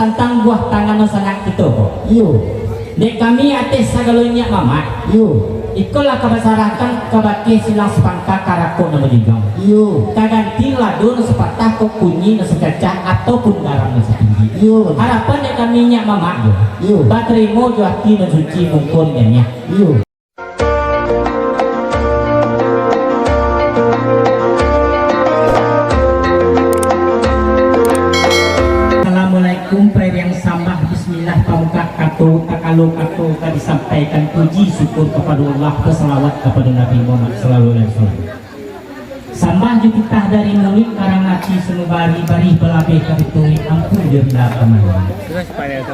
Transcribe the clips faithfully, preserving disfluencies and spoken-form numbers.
tantang buah tangan nan sanang kito ko. Iyo. Dek kami ateh sagalo niniak mamak. Iyo. Ikolah ka basarahkan kabake silang sapangka karako nan bajunjuang. Iyo. Ka ganti lado nan sapatah ko kunyi nan sacacah ataupun garam nan satinggi. Iyo. Harapan dek kami niniak mamak jo. Iyo. Batarimo jo ati nan suci mungko nan janiah. Iyo. Assalamualaikum, pariang sambah, bismillah, pambuka kato, takalo kato ka disampaikan puji syukur kapado Allah, basalawat kapado Nabi Muhammad sallallahu alaihi wasallam. Sambah jo titah dari muluik, karano ati sanubari, barih balabeh ka dituruik, ampun jo rila ka manuruik.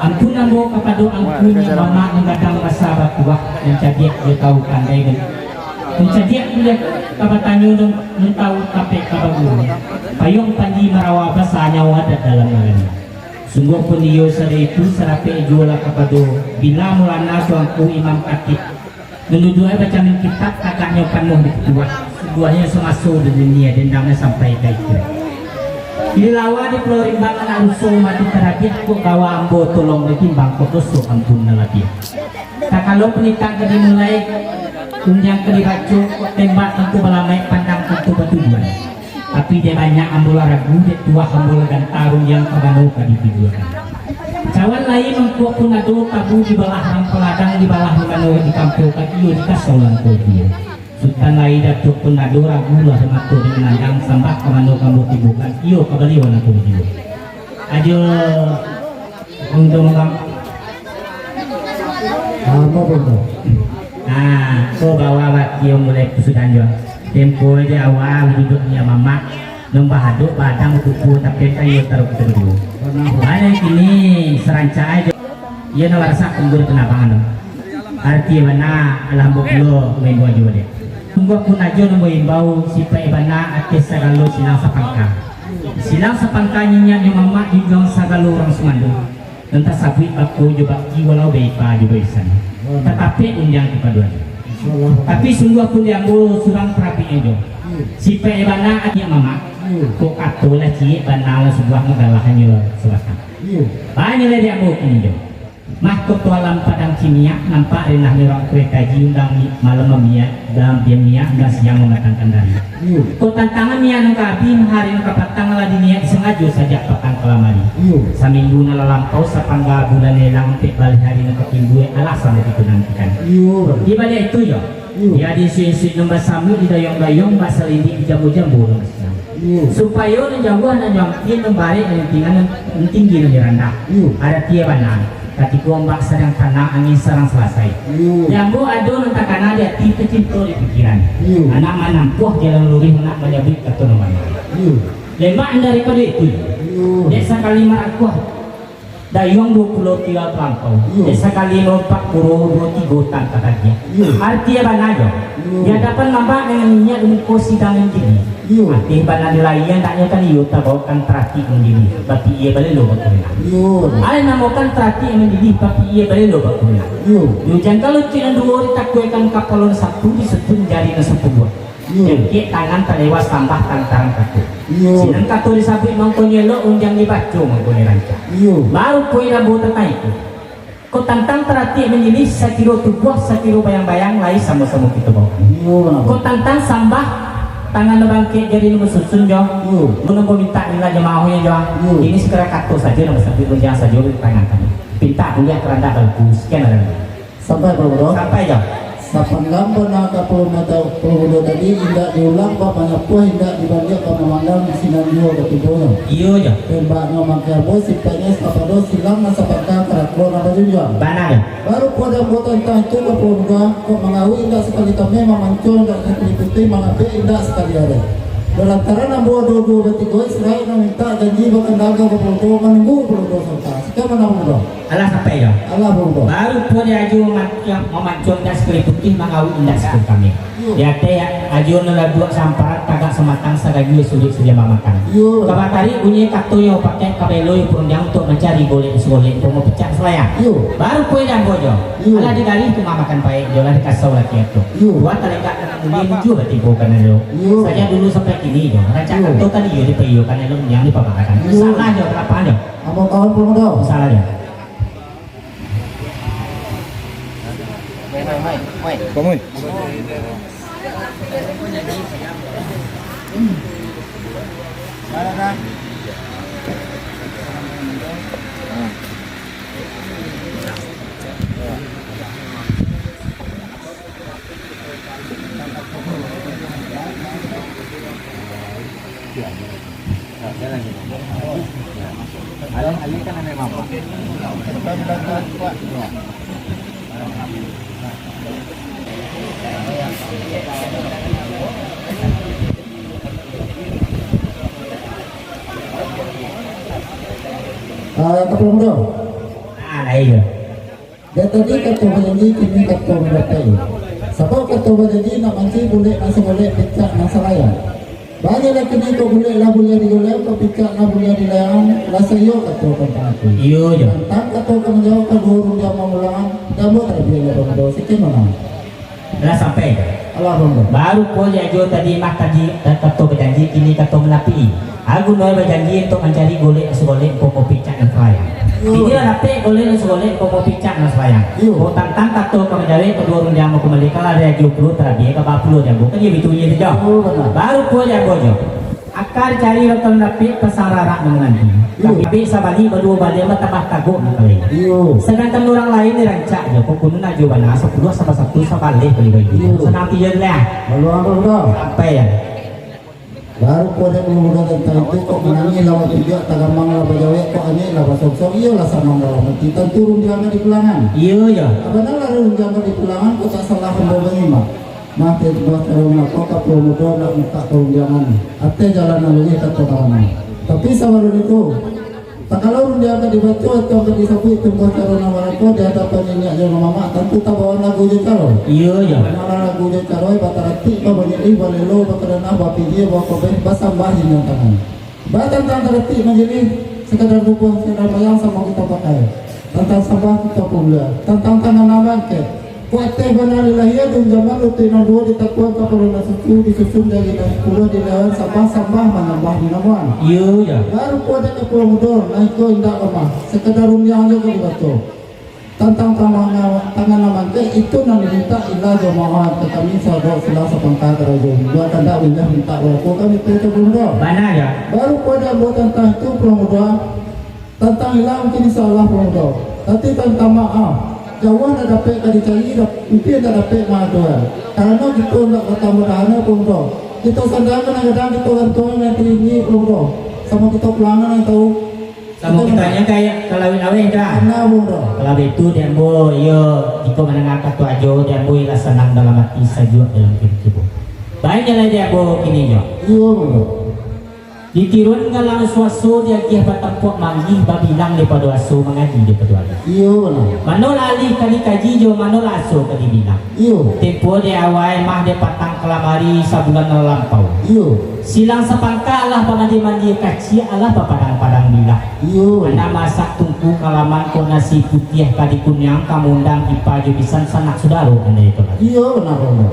Ampun ambo kapado angku niniak mamak nan gadang basa batuah, nan cadiak jo tawu pandai, nan cadiak buliah ka batanyo, nan, nan tawu tapek ka baguru. Payuang panji marawa basa, nyawa adat dalam nalani. Sungguahpun iyo sadai tu, sarapek juo lah kapado bila mulana tuanku imam katik. Nan duduak e bacamin kitab, tagaknyo panuah di katuah. Sungguahnyo samaso di dunia, dendamnyo sampai ka ikua. Di Lawa di Pulau Rimbang, anak ruso mati tarabiah, kok gawa ambo tolong ditimbang, kok doso ampun nan labiah. Takalo panitang ka dimulai, undiang ka dibaco, kok tembak tantu balamaik, pandang tantu batujuan. Tapi dek banyak ambo lah ragu, dek tuah ambo lah ganta, rundiang ka mano ka ditujuakan. Cawan lai mangkuak pun ado, tabu dibalah rampal ladang, dibalah di mano di kampuang ka iyo, di kasau langkau iyo. Sutan lai datuak pun ado, ragu lah mato dek mandang, sambah ka mano ka ambo tibokan, iyo ka baliau nan ka ujuo. Ajo. Untuak mangam-, ah, apo, apo, apo? Nah, ko bawa baki mulai sudah jo. Tempo je awal duduak niniak mamak, nan bahadok badang tupu, tapi kayo taruh kito baduo. Banyak kini sarancak ajo. Iyo nan barasak kumbur kanabangan tu. Arti bana, alah ambo pulo maimbau ajo dek. Sungguahpun ajo nan maimbau, sipaik bana ateh sagalo silang sapangka. Silang sapangka niniak jo mamak, junjuang sagalo urang sumando. Nan tasabuik bako jo baki, walau baipa jo baisan. Tatapek undiang kapaduan. Tapi sungguahpun di ambo surang tarapiknyo jo. Sipaik bana niniak mamak. Kok kato lah ciek, bana lah sabuah, magalahannyo sabatang. Banyak lah di ambo kini jo. Mahkoto alam padang ciniak, nampak rinahnyo urang tuo kaji, undang mi-, malam mamiak, undang diam miak, undang siang mamatangkan dari. Iyo. Kok tantangan miak nan ka abih, hari nan ka patang lah diniak, disangajo sajak patang ka lamari. Iyo. Saminggu nan lah lampau, sapangga bulan elang, ampek baleh hari nan ka timbua, alah samo kito nantikan. Iyo. Di baliak itu yo, iyo, di adi suik-suik nan basamuik, di dayuang-dayuang, bak salindik, di jambu-jambu nan basiang. Iyo. Supayo nan jauah nan jo ampia, nan barek nan jo tinggi, nan, nan tinggi nan jo randah. Iyo. Arati bana, katiko ombak sadang tanang, angin sadang salasai. Iyo. Di ambo ado nan takana di ati, tacinto di pikiran. Iyo. Anak manampuah jalan luruih, anak manyabuik kato nan bana. Iyo. Lemak daripado itu, iyo, dek sakali marakuah dayuang duo puluah tigo talampau. Iyo. Dek sakali lompat kuro duo tigo tangka tagiah. Iyo. Arati bana jo. Iyo. Di adapan mamak dangan niniak, di muko sidang nan jeli. Iyo. Ateh bana di lai, andaknyo kan iyo tabaokan taratik mandiri, bapikia balelo bakurenang. Iyo. Alai namokan taratik mandiri, bapikia balelo bakurenang. Iyo. Di ujan kalucuik nan duo, ditakuikan kapalo nan satu, disutun jari nan sapuluah. Iyo. Jangkek tangan talewas, tambah tantaran kato. Iyo. Sinan kato disabuik mangkonyo elok, undiang dibaco mangkonyo rancak. Iyo. Baru poin ambo tantang itu. Kok tantang taratik manjilih, sakiro tubuah, sakiro bayang-bayang, lai samo-samo kito bawa. Iyo, bana. Kok tantang sambah, tangan nan bangkek, jari nan basusun jo. Iyo. Mun ambo mintak ila jamaohnyo jo. Iyo. Ini sakadar kato sajo, nan basabuik undiang sajo di tangan kami. Pintak buliah karandak baluku. Sekian, Raden. Sampai, Pulo Budo? Sampai, jo. Sapanggang bana ka Pulo Mata-, Pulo Budo tadi, indak diulang, bak manyapuah, indak dibaliak, bak mamandang, di sinan juo batibonyo. Iyo, jo. Tembaknyo mangkeh ambo, sipaiknyo sapado, silang nan sapangka, karako nan bajunjuang. Bana, jo. Baru pulo ambo tantang itu, ka Pulo Budo, kok mangawik indak sakali tameh, mamancuang indak sakali putih, mangapek indak sakali areh. Di lantaran ambo duo-duo batigo, Israel nan mintak janji bakandal ka Pulo Budo, manunggu Pulo Budo santa. Sekian, bana, Pulo Budo. Alah sampai, yo. Alah, Bang. Baru pulo di aju mamancuang, mamancuang indak sakali putih, mangawik indak sakali tameh. Di ateh ajo nan laduak samparan, tagak samatang sagajua sulik suliah mamakan. Iyo. Ka batarik bunyi katonyo, pakai ka belo yo parundiang untuak mancari golek sagolek, pomo picak salayang. Iyo. Baru pue jambo jo. Iyo. Alah digarih tu mamakan paek jo, lah dikasau laki ato. Iyo. Tuan talekak tangan mulia, iyo, nuju batibo ka nan elok. Iyo. Sajak dulu sampai kini jo, rancak, iyo, kato tadi yo dipaiyokan elok rundiang dipamarakan. Iyo. Salah jo, kalapahan jo. Ambo kawan pun mudo. Salah jo. Komoi. Ah, kapalo mudo. Ah, lain jo. Dari tadi kato bajanji, kini kato mandapek. Sabab kato bajanji nak mancari bulek nan sagolek, picak nan salayang. Bagi lah kini ko bulek lah buliah digolek, ko picak lah buliah dilayang, lah saiyo kato tantang itu. Iyo jo. Tantang kato ka manjawab kaduo rundiang mamulangan, jambo talabiah lah bangado, sakian mano. Lah sampai. Alah, bangado. Baru ko ajo tadi mah tadi kato bajanji, kini kato manapik. Agu noi bajanji untuak mancari golek sagolek, pomo picak nan salayang. Iyo. Inilah dapek golek nan sagolek, pomo picak nan salayang. Iyo. Ko tantang kato ka manjawab kaduo rundiang, mako malikan lah dari ajo puluah talabiah ka bapuluah jambo. Kan iyo bitu bunyi tu jo. Iyo, bana. Baru pue jambo jo. Aka dicari rokon dapek, pasang rarak nan mananti. Iyo. Tapi sabali baduo baleh, batambah tagok nan kalai. Iyo. Sadangkan urang lain ni rancak jo, pokoknyo ajo bana, sapuluah sambah satu, sabaleh bali baitu. Iyo. Sanang tiyo lah. Lalu apa, bro? Sampai ya. Baru ko dek mudo tantang itu, kok manangih lah bapijak, tagamang lah bajawek, kok angek lah basonsong, iyolah sanang dalam ati, tantu rundiang di pulangan. Iyo, iyo. Bana lah rundiang di pulangan, kok tak salah ambo banyimak. Mah, teh, buah tarung ako, kapalo mudo nak mintak parundiangan. Ateh jalan nan lurih kato tarang. Tapi sabalun itu, Sakalo rundiang ka dibaco, atau ka disabuik, tumbuah caro nan barako di hadapan niniak jo nan mamak, tantu tabawa lagu jo caro. Iyo, iyo. Malah lagu jo caro, bataratik, babanyilih, balelo, bakadanah, bapijie, bakobeh, basambah, jinjang tangan. Ba tantang taratik majilih, sakadar tubuah, sakadar bayang, samo kito pakai. Tantang sambah, kito pun buliah. Tantang tangan nan bangkek, Kuateh bana di lahia, di zaman lutuik nan duo, ditakuan kapalo nan susu, disusun jari nan sapuluah, dilawan sambah-sambah manambah di namuan. Iyo, iyo. Baru kuateh kapalo mudo, nan iko indak lamah, sakadar rundiang jo ka dibaco. Tantang tangan, tangan nan mangkek, itu nan dimintak ilah jo maoh ka kami sahabat silang sapangka karajo. Buat kandak wilayah mintak barako kami tu kapalo mudo. Bana, yo. Baru kuateh ambo tantang itu kapalo mudo. Tantang ilah mungkin insya Allah, Pulo Mudo. Tapi tantang maaf, jauah ndak dapek ka dicari, dap-, mungkin ndak dapek maadoan. Karano kito ndak batambah dahana, Pulo Mudo. Kito sandangan nan gadang, kito gantuang nan tinggi, Pulo Mudo. Samo kito pulangan nan tahu. Samo kito kito nyo kayak ka laweh-laweh, kan? Bana, Pulo Mudo. Kalau itu, di ambo, iyo, jikok mandanga kato ajo, di ambo ilah sanang dalam ati, sajuak dalam kiro-kiro. Baiklah, di ambo kini nyo. Iyo, Pulo Mudo. Ditiruan galang suaso, diagiah batampuak manggih, babilang daripado aso, mangaji daripado alis. Iyo, bana. Manolah alih ka dikaji, jo manolah aso ka dibilang. Iyo. Tempo dek awai mah, dek patang kalamari, sabulan nan lampau. Iyo. Silang sapangka lah bamandi-mandi, kaciak alah bapadang-padang bilah. Iyo. Anak masak tungku kalaman, ko nasi putiah ka dikuniang, ka maundang ipa jo bisan, sanak sudaro andai ko lai. Iyo, bana, bana.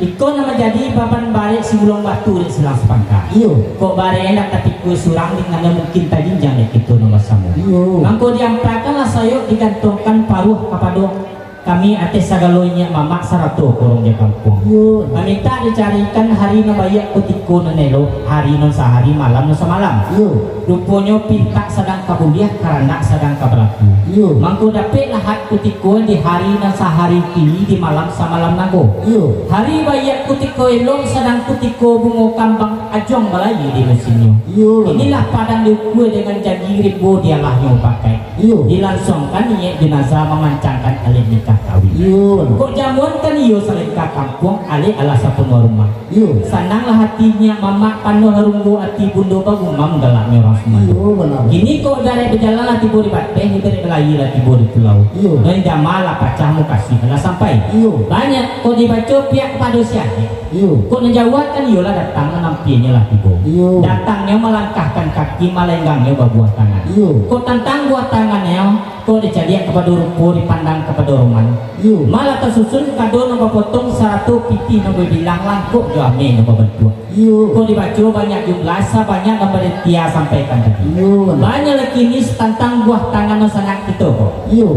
Iko nan manjadi baban barek, simulong batu dek silang sapangka. Iyo. Kok barek ndak tapikua surang, dek nan mungkin tajinjang dek kito nan basamo. Iyo. Mangko diampakanlah sayok, digantongkan paruah kapado kami ateh sagalo niniak mamak sarato korong jo kampuang. Iyo. Mamintak dicarikan hari nan baiak, kutiko nan elok, hari nan sahari, malam nan samalam. Iyo. Ruponyo pintak sadang ka buliah, karandak sadang ka balaku. Iyo. Mangko dapeklah hak kutiko di hari nan sahari kini, di malam samalam nago. Iyo. Hari baiak kutiko elok, sadang kutiko bungo kambang ajuang balayia di musimnyo. Iyo. Inilah padang diukua dengan jagi, rimbo dialahnyo pakai. Iyo. Dilansuangkan niyek jenazah, mamancangkan alek nikah kawin. Iyo, bana. Kok jamuan kan iyo salingka kampuang, alek alah sapanuah rumah. Iyo. Sananglah hati nyiak mamak, panuahlah runggu ati bundo, bagumam galaknyo urang sumando. Iyo, bana. Kini kok ibarat bajalan lah tibo di bateh, ibarat balayi lah tibo di pulau. Iyo. Nan jama lah pacah, mukasuik lah sampai. Iyo. Banyak kok dibaco pihak kapado si alek. Iyo. Kok nan jauah kan iyolah datang, nan ampienyo lah tibo. Iyo. Datangnyo malangkahkan kaki, malenggangnyo babuah tangan. Iyo. Kok tantang buah tangannyo, kok dicaliak kapado rupo, dipandang kapado roman. Iyo. Malah tasusun kado nan bapotong, sarato pitih nan babilang, langkok jo ameh nan babantuak. Iyo. Kok dibaco banyak jumlah, sabanyak nan badia sampaikan tadi. Iyo, bana. Banyak lagi ni tantang buah tangan nan sanak kito ko. Iyo.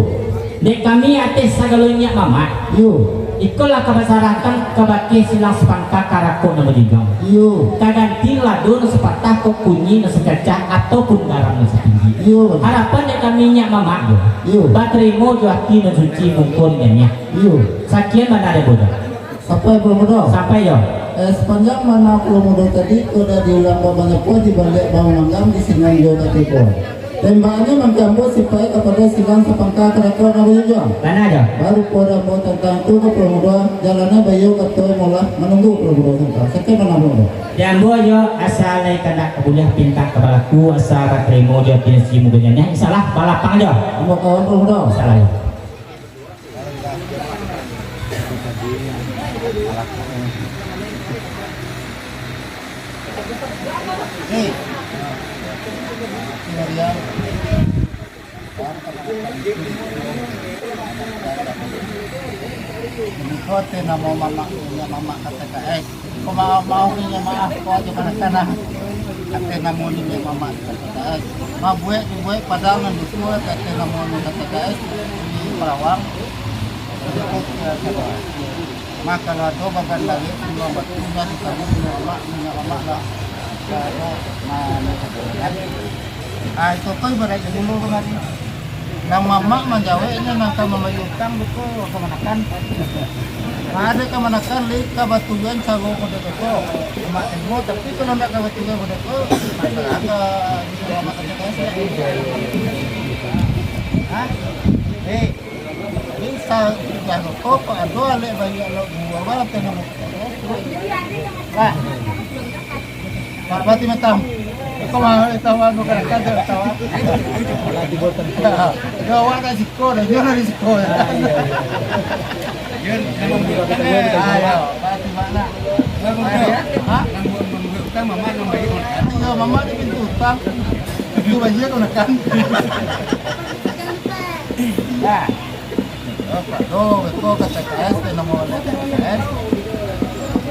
Dek kami ateh sagalo nyiak mamak. Iyo. Ikolah ka basarahkan kabake silang sapangka, karako nan bajunjuang. Iyo. Ka ganti lado nan sapatah, kok kunyik nan sacacah, ataupun garam nan satinggi. Iyo. Harapan dek kami nyiak mamak jo. Iyo. Batarimo jo ati nan suci, mungko nan janiah. Iyo. Sakian bana dek Budo. Sampai Pulo Mudo. Sampai yo. Eh, sapanjang bana Pulo Mudo tadi, kok dak diulang babanyak pulo, dibaliak bamanggang, di sinan jo katibo. Tembaknyo mangko ambo sipai kapado silang sapangka, karako nan bajunjuang. Bana jo. Baru pulo dek ambo tantang tu ka Pulo Mudo, jalannyo baiyo kato molah, manunggu Pulo Mudo santa. Sakian bana Pulo Mudo. Di ambo jo, asa lai kandak ka buliah, pintak ka balaku, asa batarimo jo ati nan suci, mungko nan janiah, insyaallah balapang jo. Ambo kawan Pulo Mudo. Insyaallah. Ini ko ati namo mamak, punya mamak kata ka, eh. Ko maaf, maaf, minyak maaf, ko aja manakan lah. Ati namo ni minyak mamak, kata, eh. Mabuek, dibuek, padang nan duku, ati namo ni kata, eh. Di Perawang. Maka lah do bagan dari pulau batu, dah disambung minyak mamak, minyak mamak lah. Kalau, nah, minyak mamak. Ah, itu ko ibarat dulu kan. Nan mamak manjaweknyo, nan ka mambayia utang tu ko kamanakan. Nah, ado kamanakan, lai ka batujuan caro model tu ko. Mak tengok, tapi kalau ndak ka batujuan model tu, masalah ka di rumah sakit. Hah? Eh, bisa, jangan lupa, ado alek banyak lo buah, wala tengah. Wah. Pak Bupati Batam. Kau mah tahu anu kan, kan tahu. Yo, awak kat siko dah, yo dari siko. Ah, iya, iya. Yo, nama budak kita, budak kita. Ah, iya. Bupati mana? Nama budak. Hah? Nama budak utang, mamak nama budak utang. Yo, mamak di pintu utang. Itu bajia kau nak kan. Nah. Apa? Tuh, itu kata K S, itu nama oleh K S.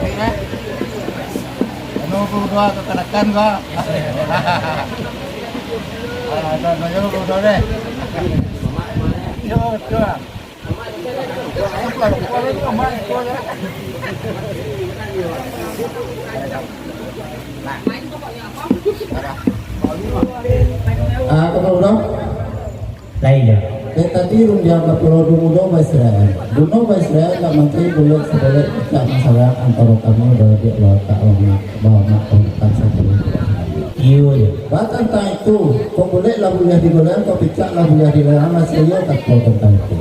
Ini, eh. Anu, tu doa kekanakan gua. Ah, ada, ada, yo, tu doa deh. Yo, tu lah. Ah, kata orang. Lain jo. Dek tadi rundiang ka Pulau Dumudo ba Israel. Duno ba Israel, nak mantri bulek sabolek picak masalah antaro kami, baradik bawakak, bamak, bamak, bamak, satu. Iyo, iyo. Bah, tantang itu, kok bulek lah buliah digolehan, kok picak lah buliah dilehan, masih iyo kato tantang itu.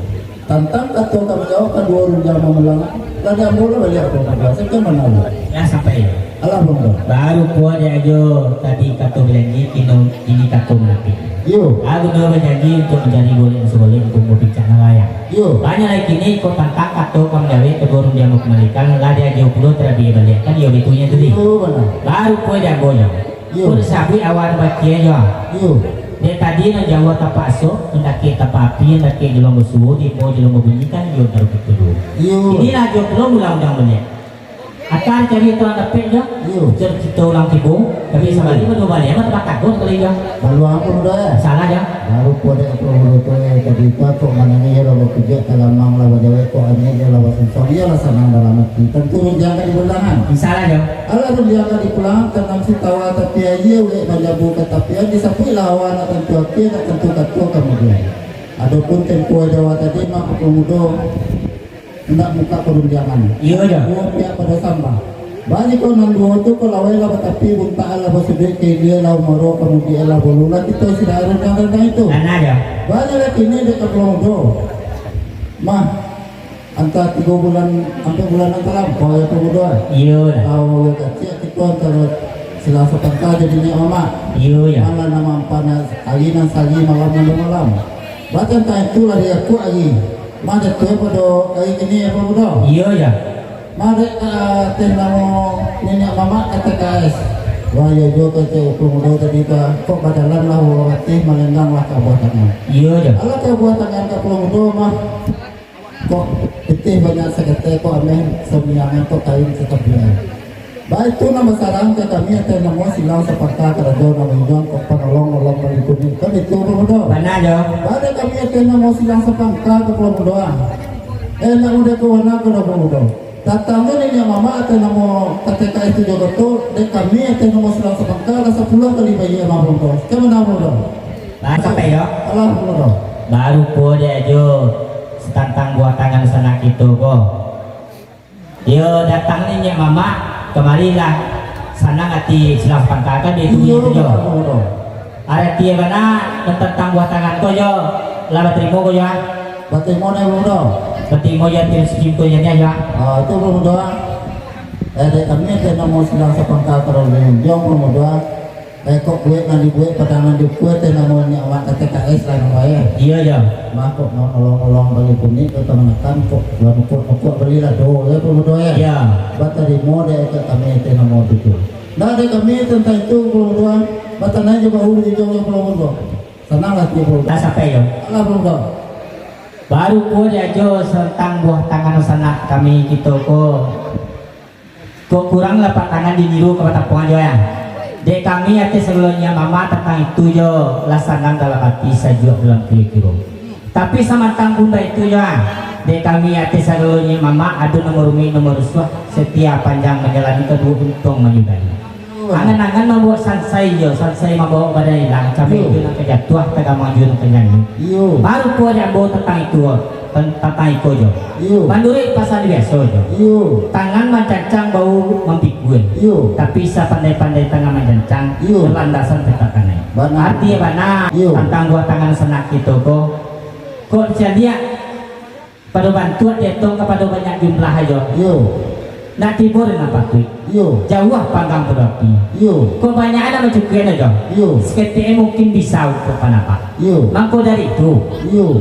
Tantang kato kami jawab, kaduo rundiang mamulang, lah diambo lah baliak ka rumah. Sampai mana, Bu? Lah sampai. Alah, Bang, Bang. Baru puas dek Ajo tadi kato bajanji, kino, kini kato manapik. Iyo. Aku dah bajanji untuak mancari golek sabolek untuak bapincak nan layang. Iyo. Banyak lai kini kok tantang kato ka manjawek, kaduo rundiang bakambalikan, lah dek Ajo pulo tarabiak baliak, kan iyo bitunyo tadi. Iyo, bana. Baru puas dek ambo, Jo. Iyo. Kok disabuik awak bakia, Jo. Iyo. Dek tadi nan jauah tampak asok, nan dakek tampak api, nan dakek jolong basuo, di bawah jolong babunyi, kan iyo taruih kito dulu. Iyo. Inilah Ajo pulo mulang undang baliak. Akan cari tu nan dapek, Jo. Iyo. Jar kito ulang tibo, tapi sabali mah duo bali, amat bakagok sakali, Jo. Lalu ampun udah, eh? Salah, Jo. Baru puas dek Pulo Mudo tu, eh, tadi tu kok manangih lah, bakujuak, talamang lah, bajawek kok, anyek lah, basansang, iyolah sanang dalam ati. Tantu rundiang ka dipulangan. Insyaallah, Jo. Alah rundiang ka dipulangan, tanam si tawa tapi aia, ulek banjabu ka tapian, disapuiklah awan, nak tantu akhia, nak tantu kato kamudian. Adopun tempo Jawa tadi mah, Pulo Mudo. Indak muka parundiangan. Iyo, Jo. Duo pihak pado sambah. Banyak ko nan duo tu, ko lawai lah batapi, buntak lah basuduik, ka ilia lah umaro, ka mudiak lah bolu lah, kito sirah randang-randang itu. Tanah jo. Banyak lah kini dek kapalo mudo. Mah, antah tigo bulan, ampek bulan nan talampau yo, kapalo mudo, ah. Iyo lah. Tahu yo kacik kito antaro silang sapangka jo niniak mamak. Iyo, yo. Malah nan mampan ari nan sari, malam nan duo malam. Batantang itu lah diakuak ari. Mah, dek tu pado ari kini, kapalo mudo. Iyo, yo. Mah dek, ah, ateh namo niniak mamak ka T K S. Wah, iyo juo kecek kapalo mudo tadi ka, kok badalan lah urang ateh, malenggang lah ka buah tangan. Iyo jo. Alah ka buah tangan kapalo mudo mah. Kok pitih banyak saketek, kok ameh samiangan, kok kain satabian. Baitu nan basarang ka kami ateh namo silang sapangka karajo nan manjunjuang, kok panolong-nolong bali kunik. Kan itu kapalo mudo. Bana jo. Bada kami ateh namo silang sapangka kapalo mudo ah. Eh, nak mudo ka wana ko kapalo mudo. Datang jo niniak mamak ateh namo K T K S tu jo tu, dek kami ateh namo silang sapangka lah sapuluah kali bayia mah, kapalo mudo. Ka mano, kapalo mudo? Lah sampai yo? Alah, kapalo mudo. Baru po dek ajo satantang buah tangan sanak kito ko. Yo, datang niniak mamak, kamarilah sanang ati silang sapangka kan di Iyo, itu jo. Kapalo mudo. Arati bana tantang buah tangan ko jo, lah batarimo ko jo, ah. Batarimo nyo, kapalo mudo. Batarimo jo, ati sacingko jo nyo, ah. Ah, itu kapalo mudo, ah. Eh, dek kami ateh namo silang sapangka karajo nan manjunjuang, kapalo mudo, ah. Eh, kok buek nan dibuek, padang nan diukua, ateh namo niniak mamak K T K S lah namo, eh. Iyo jo. Mah kok nolong-nolong bali kunik, kok kamanakan, kok lah nukuk-nukuk bali lah do, yo, kapalo mudo, yo. Iyo. Batarimo dek kami ateh namo itu. Nah, dek kami tantang itu, kapalo mudo, ah. Batanai jo bahu dijunjuang jo, kapalo mudo. Sanang lah ati, kapalo mudo. Lah sampai yo? Alah, kapalo mudo. Baru po dek ajo satantang buah tangan sanak kami kito ko. Kok kurang lapak tangan diniru ka batapuang jo, yo. Dek kami ateh sagalo niniak mamak tantang itu jo, lah sanang dalam ati, sajuak dalam kiro-kiro. Tapi samantang pun baitu jo, ah. Dek kami ateh sagalo niniak mamak, ado nan marumek, nan marusuah, satia panjang manjalani, kaduo untuang manyudahi. Angan-angan mambuek sansai jo, sansai mambaok badan ilang, cabe Iyo. jo nan ka jatuah, tagamang jo nan ka nyanyuik. Iyo. Baru puo dek ambo tantang itu, tan-, tantang iko jo. Iyo. Manuruik pasan biaso jo. Iyo. Tangan mancancang, bahu mampikua. Iyo. Tapi sapandai-pandai tangan mancancang, Iyo. jo landasan tatap kanai. Bana. Arti bana, Iyo. tantang buah tangan sanak kito ko, kok cadiak, pado bantuak dietong kapado banyak jumlah ajo. Iyo. Nak tibo di nan patuik. Iyo. Jauah panggang pado api. Iyo. Kok banyak nan mancukuikan ajo. Iyo. Saketek mungkin bisa untuak panapak. Iyo. Mangko dari itu, Iyo.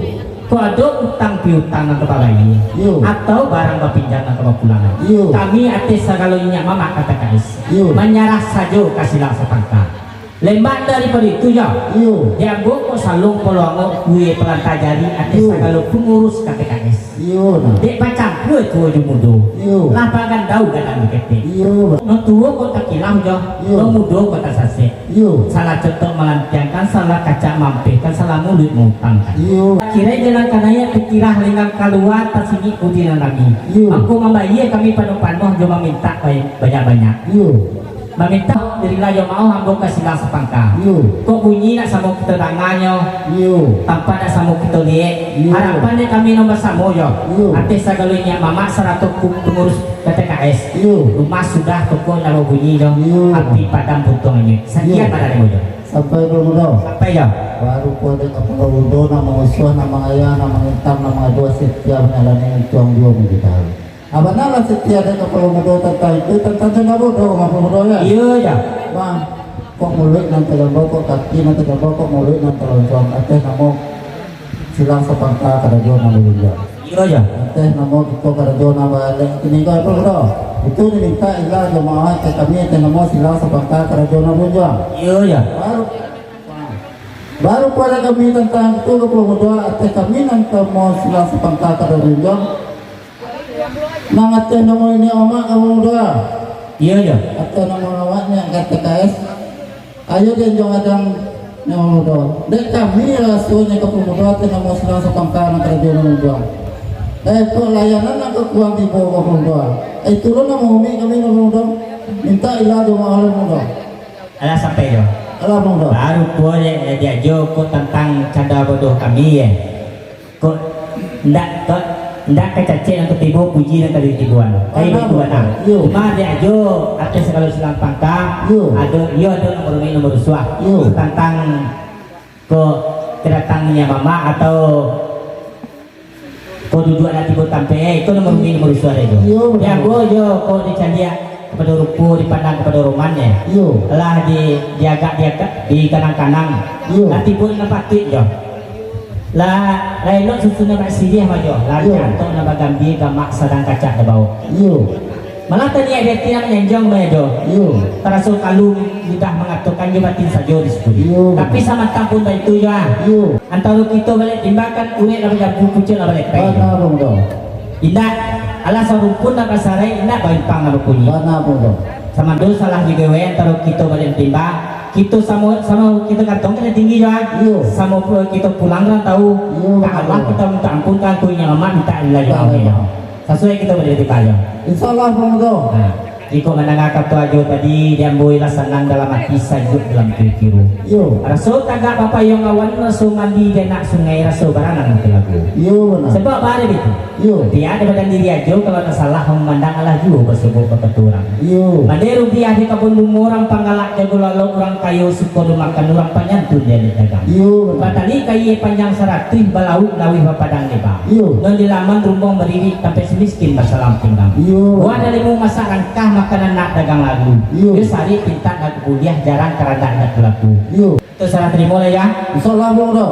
kok ado utang piutang nan ka babayia, Iyo. atau barang bapinjam nan ka bapulangan, Iyo. kami ateh sagalo niniak mamak K T K S Iyo. manyarah sajo ka silang sapangka. Lembak daripado itu, jo. Iyo. Di ambo ko saluang paloangok, kue palantah jari, ateh Iyo. sagalo pangurus K T K S. Iyo, nah. Dek bacampua tuo jo mudo. Iyo. Lah bagandau gadang jo ketek. Iyo. Nan tuo ko takilau, jo. Iyo. Nan mudo ko tasasek. Iyo. Salah contoh malantiangkan, salah kacak maampehkan, salah muluik mautangkan. Iyo. Kiro jalan kanai, pikirah lengang kalua, tasingik budi nan rami. Iyo. Mangko mambayia kami panuah-panuah, jo mamintak ba-, banyak-banyak. Iyo. Mamintak dirilah jo maoh ambo ka silang sapangka. Iyo. Kok bunyi nak samo kito danganyo, Iyo. tampak nak samo kito liek. Iyo. Harapan dek kami nan basamo jo. Iyo. Ateh sagalo niniak mamak sarato pu-, pangurus K T K S. Iyo. Rumah sudah, toko indak babunyi jo. Iyo. Api padam puntung anyuik. Sakian Iyo. pada demo jo. Sampai kapalo mudo. Sampai jo. Baru ko dek kapalo mudo, nak mangusuah, nak mangayang, nak mangintam, nak mangaduah, satia manjalani, untuang juo manggudahi. Ah, bana lah satia dek kapalo mudo tantang itu, tantang tu ndak bodoh, kapalo mudo, yo? Iyo, jo. Bang, kok muluik nan tagambau, kok kaki nan tagambau, kok muluik nan taloncuang, ateh namo silang sapangka karajo nan manjunjuang. Iyo, jo. Ateh namo kito karajo nan balek kini ko, kapalo mudo. Itu dimintak ilah jo maoh ka kami, ateh namo silang sapangka karajo nan manjunjuang. Iyo, jo. Baru, baru pulo kami tantang itu, kapalo mudo, ateh kami nan namo silang sapangka karajo nan manjunjuang. Nan ateh namo niniak mamak, kapalo mudo. Iyo, jo. Ateh namo awak niniak K T K S. Ayo dianjuang-anjuang niniak mamak mudo. Dek kami rasonyo kapalo mudo, ateh namo silang sapangka nan karajo nan manjunjuang. Eh, kok layanan nan kakuang tibo, kapalo mudo. Eh, turun namo umi kami, kapalo mudo. Mintak ilah jo maoh, kapalo mudo. Alah sampai jo. Alah, kapalo mudo. Baru pulo dek, dek ajo ko tantang cando bodoh kami, yo. Kok ndak, kok Indak ka cacek nan ka tibo, puji nan ka ditiboan. Ka Iyo. Baitu bana. Iyo. Cuma dek Ajo, ateh sagalo silang pangka, Iyo. Ado, iyo ado nan marumaik, nan marusuah. Iyo. Tantang ko, kedatangannya mamak atau ko duduak nak tibo tampek, eh, iko nan marumaik, nan marusuah dek Ajo. Iyo, betul. Jago jo ko dicaliak kapado rupo, dipandang kapado roman, eh. Iyo. Lah di, diagak, diagak, dikanang-kanang. Iyo. Lah tibo nan patuik jo. Lah, lah elok susunan bak siriah, Majo. Lah Iyo. Jantuak nan bagambia, gamak sadang kacak tabao. Iyo. Malah tadi ati nan manyanjuang, Majo. Iyo. Taraso kalu lidah mangatokan, jo batin sajo disyukuri. Iyo. Tapi samantang pun baitu jo, ah. Iyo. Antaro kito baliak timba kan urek lah bajambu, pucuak lah baliak pai. Bana, Bang, tu. Indak, alah sarumpun lah basarai, indak baimpang lah bakunyi. Bana, Bang, tu. Samando salah digawe antaro kito baliak timba, kito samo, samo kito gantong kito tinggi jo, ah. Iyo. Samo pu-, kito pulang rantau. Iyo, Ka Allah betul. Kito minta ampun, ka angku inyo lamak minta rila jo Minta Allah rila. Inyo. Sasuai kito baliak timba jo. Insya Allah, Bang, tu. Nah, jikok mandanga kato Ajo tadi, di ambo lah sanang dalam ati, sajuak dalam kiro-kiro. Iyo. Raso tagak bapayuang awan, raso mandi di anak sungai, raso baranang di talago. Iyo, bana. Sabab baa dek itu? Iyo. Pihak di badan diri Ajo, kalau nak salah mamandang, alah juo basobok bakato urang. Iyo. Mandai rupiah di kabun bungo, urang panggalak jago lalok, urang kayo suko dimakan, urang panyantun di alek dagang. Iyo, bana. Batali kaia panjang saratuih, balauik laweh bapadang leba. Iyo. Nan di laman rumah baririk, tampek si miskin basalam pinggang. Iyo. Buah dalimu masak rangkah, makanan nak dagang lagu. Iyo. Iyo sarik pintak nak buliah, jarang karadak nak balaku. Iyo. Itu salah tarimo lah, ya. Insya Allah, Bang, tu.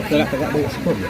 Tegak-tegak dulu, sepuluh.